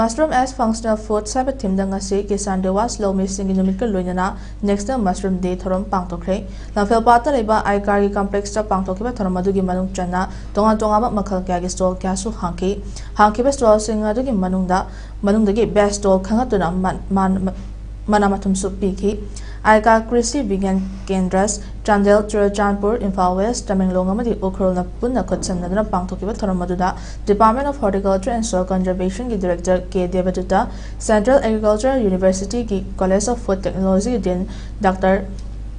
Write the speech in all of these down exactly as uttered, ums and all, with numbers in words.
Mushroom as Functional Foods ꯍꯥꯏꯕ ꯊꯤꯝꯗ ꯉꯁꯤ ꯀꯤꯁꯥꯟ ꯗꯤꯋꯥꯁ ꯂꯧꯃꯤꯁꯤꯡꯒꯤ ꯅꯨꯃꯤꯠꯀ ꯂꯣꯏꯅꯅ National Mushroom Day ꯊꯧꯔꯝ ꯄꯥꯡꯊꯣꯛꯈ꯭ꯔꯦ꯫ ꯂꯝꯐꯦꯜꯄꯥꯠꯇ ꯂꯩꯕ ꯑꯥꯏꯀꯥꯔꯒꯤ ꯀꯝꯄ꯭ꯂꯦꯛꯁꯇ ꯄꯥꯡꯊꯣꯛꯈꯤꯕ ꯊꯧꯔꯝ ꯑꯗꯨꯒꯤ ꯃꯅꯨꯡ ꯆꯟꯅ ꯇꯣꯉꯥꯟ ꯇꯣꯉꯥꯟꯕ ꯃꯈꯜ ꯀꯌꯥꯒꯤ ꯁ꯭ꯇꯣꯜ ꯀꯌꯥꯁꯨ ꯍꯥꯡꯈꯤ꯫ ꯍꯥꯡꯈꯤꯕ ꯁ꯭ꯇꯣꯜꯁꯤꯡ ꯑꯗꯨꯒꯤ ꯃꯅꯨꯡꯗ ꯃꯅꯨꯡꯗꯒꯤ ꯕꯦꯁ ꯁ꯭ꯇꯣꯜ ꯈꯟꯒꯠꯇꯨꯅ ꯃ- ꯃ- ꯃꯅꯥ ꯃꯊꯨꯝꯁꯨ ꯄꯤꯈꯤ꯫ ꯑꯥꯏꯀꯥ ꯀ꯭ꯔꯤꯁꯤ ꯕꯤꯒ꯭ꯌꯥꯟ ꯀꯦꯟꯗ꯭ꯔꯁ, ꯆꯥꯟꯗꯦꯜ, ꯆꯨꯔꯆꯥꯟꯄꯨꯔ, ꯏꯝꯐꯥꯜ ꯋꯦꯁ, ꯇꯃꯦꯡꯂꯣꯡ ꯑꯃꯗꯤ ꯎꯈ꯭ꯔꯨꯜꯅ ꯄꯨꯟꯅ ꯈꯨꯠꯁꯝꯅꯗꯨꯅ ꯄꯥꯡꯊꯣꯛꯈꯤꯕ ꯊꯧꯔꯝ ꯑꯗꯨꯗ Department of Horticulture and Soil Conservationꯒꯤ Director K Debdutta, Central Agriculture Universityꯒꯤ College of Food Technologyꯒꯤ Dean Doctor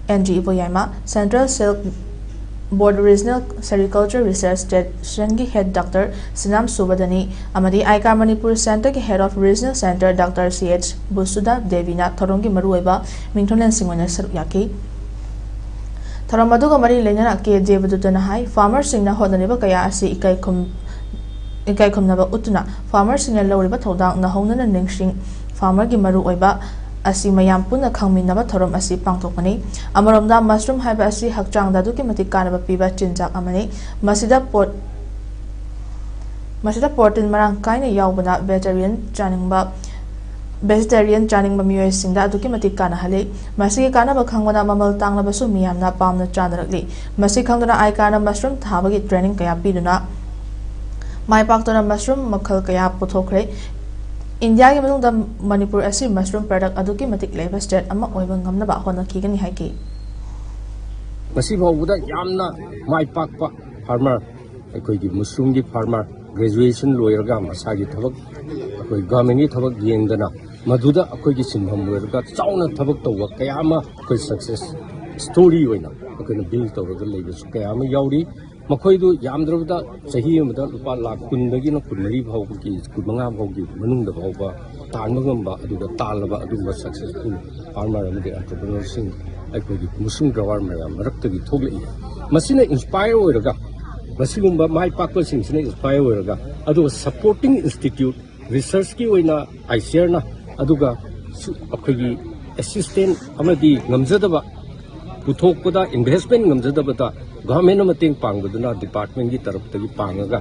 N G Iboyaima, Central Silk Board Regional Sericulture Research Stationꯒꯤ Head Doctor ꯁꯤꯅꯥꯝ ꯁꯨꯕꯗꯅꯤ ꯑꯃꯗꯤ ꯑꯥꯏꯀꯥ ꯃꯅꯤꯄꯨꯔ Centreꯒꯤ Head of Regional Centre Doctor C H Basudha ꯗꯦꯕꯤꯅ ꯊꯧꯔꯝꯒꯤ ꯃꯔꯨꯑꯣꯏꯕ ꯃꯤꯡꯊꯣꯜꯂꯦꯟꯁꯤꯡ ꯑꯣꯏꯅ ꯁꯔꯨꯛ ꯌꯥꯈꯤ꯫ ꯊꯧꯔꯝ ꯑꯗꯨꯒ ꯃꯔꯤ ꯂꯩꯅꯅ ꯀꯦ ꯗꯦꯕꯗꯨꯇꯅ ꯍꯥꯏ, ꯐꯥꯔꯃꯔꯁꯤꯡꯅ ꯍꯣꯠꯅꯔꯤꯕ ꯀꯌꯥ ꯑꯁꯤ ꯏꯀꯥꯏ ꯈꯨꯝ-, ꯏꯀꯥꯏ ꯈꯨꯝꯅꯕ ꯎꯠꯇꯨꯅ ꯐꯥꯔꯃꯔꯁꯤꯡꯅ ꯂꯧꯔꯤꯕ ꯊꯧꯗꯥꯡ ꯅꯧꯍꯧꯅꯅ ꯅꯤꯡꯁꯤꯡ ꯐꯥꯔꯃꯔꯒꯤ ꯃꯔꯨꯑꯣꯏꯕ ꯑꯁꯤ ꯃꯌꯥꯝ ꯄꯨꯟꯅ ꯈꯪꯃꯤꯟꯅꯕ ꯊꯧꯔꯝ ꯑꯁꯤ ꯄꯥꯡꯊꯣꯛꯄꯅꯤ꯫ ꯑꯃꯔꯣꯝꯗ mushroom ꯍꯥꯏꯕ ꯑꯁꯤ ꯍꯛꯆꯥꯡꯗ ꯑꯗꯨꯛꯀꯤ ꯃꯇꯤꯛ ꯀꯥꯟꯅꯕ ꯄꯤꯕ ꯆꯤꯟꯖꯥꯛ ꯑꯃꯅꯤ꯫ ꯃꯁꯤꯗ ꯄꯣꯠ ꯃꯁꯤꯗ protein ꯃꯔꯥꯡ ꯀꯥꯏꯅ ꯌꯥꯎꯕꯅ vegetarian ꯆꯥꯅꯤꯡꯕ vegetarian ꯆꯥꯅꯤꯡꯕ ꯃꯤꯑꯣꯏꯁꯤꯡꯗ ꯑꯗꯨꯛꯀꯤ ꯃꯇꯤꯛ ꯀꯥꯟꯅꯍꯜꯂꯤ꯫ ꯃꯁꯤꯒꯤ ꯀꯥꯟꯅꯕ ꯈꯪꯕꯅ ꯃꯃꯜ ꯇꯥꯡꯂꯕꯁꯨ ꯃꯤꯌꯥꯝꯅ ꯄꯥꯝꯅ ꯆꯥꯅꯔꯛꯂꯤ꯫ ꯃꯁꯤ ꯈꯪꯗꯨꯅ ꯑꯥꯏꯀꯥꯅ mushroom ꯊꯥꯕꯒꯤ training ꯀꯌꯥ ꯄꯤꯗꯨꯅ ꯃꯥꯏ ꯄꯥꯛꯇꯨꯅ mushroom ꯃꯈꯜ ꯀꯌꯥ ꯄꯨꯊꯣꯛꯈ꯭ꯔꯦ꯫ ꯏꯟꯗꯤꯌꯥꯒꯤ ꯃꯅꯨꯡꯗ ꯃꯅꯤꯄꯨꯔ ꯑꯁꯤ mushroom product ꯑꯗꯨꯛꯀꯤ ꯃꯇꯤꯛ ꯂꯩꯕ state ꯑꯃ ꯑꯣꯏꯕ ꯉꯝꯅꯕ ꯍꯣꯠꯅꯈꯤꯒꯅꯤ ꯍꯥꯏꯈꯤ꯫ ꯉꯁꯤ ꯐꯥꯎꯕꯗ ꯌꯥꯝꯅ ꯃꯥꯏ ꯄꯥꯛꯄ farmer, ꯑꯩꯈꯣꯏꯒꯤ mushroomꯒꯤ farmer, graduation ꯂꯣꯏꯔꯒ ꯃꯁꯥꯒꯤ ꯊꯕꯛ, ꯑꯩꯈꯣꯏ governmentꯀꯤ ꯊꯕꯛ ꯌꯦꯡꯗꯅ ꯃꯗꯨꯗ ꯑꯩꯈꯣꯏꯒꯤ ꯁꯤꯟꯐꯝ ꯑꯣꯏꯔꯒ ꯆꯥꯎꯅ ꯊꯕꯛ ꯇꯧꯕ ꯀꯌꯥ ꯑꯃ ꯑꯩꯈꯣꯏ success story ꯑꯣꯏꯅ ꯑꯩꯈꯣꯏꯅ build ꯇꯧꯔꯒ ꯂꯩꯕꯁꯨ ꯀꯌꯥ ꯑꯃ ꯌꯥꯎꯔꯤ꯫ ꯃꯈꯣꯏꯗꯨ ꯌꯥꯝꯗ꯭ꯔꯕꯗ ꯆꯍꯤ ꯑꯃꯗ ꯂꯨꯄꯥ ꯂꯥꯈ ꯀꯨꯟꯗꯒꯤꯅ ꯀꯨꯟꯃꯔꯤ ꯐꯥꯎꯕꯒꯤ, ꯀꯨꯟꯃꯉꯥ ꯐꯥꯎꯒꯤ ꯃꯅꯨꯡꯗ ꯐꯥꯎꯕ ꯇꯥꯟꯕ ꯉꯝꯕ, ꯑꯗꯨꯒ ꯇꯥꯜꯂꯕ ꯑꯗꯨꯒꯨꯝꯕ successful farmer ꯑꯃꯗꯤ entrepreneurꯁꯤꯡ ꯑꯩꯈꯣꯏꯒꯤ mushroom grower ꯃꯌꯥꯝ ꯃꯔꯛꯇꯒꯤ ꯊꯣꯛꯂꯛꯏ꯫ ꯃꯁꯤꯅ inspire ꯑꯣꯏꯔꯒ, ꯃꯁꯤꯒꯨꯝꯕ ꯃꯥꯏ ꯄꯥꯛꯄꯁꯤꯡꯁꯤꯅ inspire ꯑꯣꯏꯔꯒ, ꯑꯗꯨꯒ supporting institute, researchꯀꯤ ꯑꯣꯏꯅ ICARꯅ, ꯑꯗꯨꯒ ꯁꯨ-, ꯑꯩꯈꯣꯏꯒꯤ assistant ꯑꯃꯗꯤ ꯉꯝꯖꯗꯕ, ꯄꯨꯊꯣꯛꯄꯗ investment ꯉꯝꯖꯗꯕꯗ governmentꯅ ꯃꯇꯦꯡ ꯄꯥꯡꯕꯗꯨꯅ departmentꯀꯤ ꯇꯔꯞꯇꯒꯤ ꯄꯥꯡꯉꯒ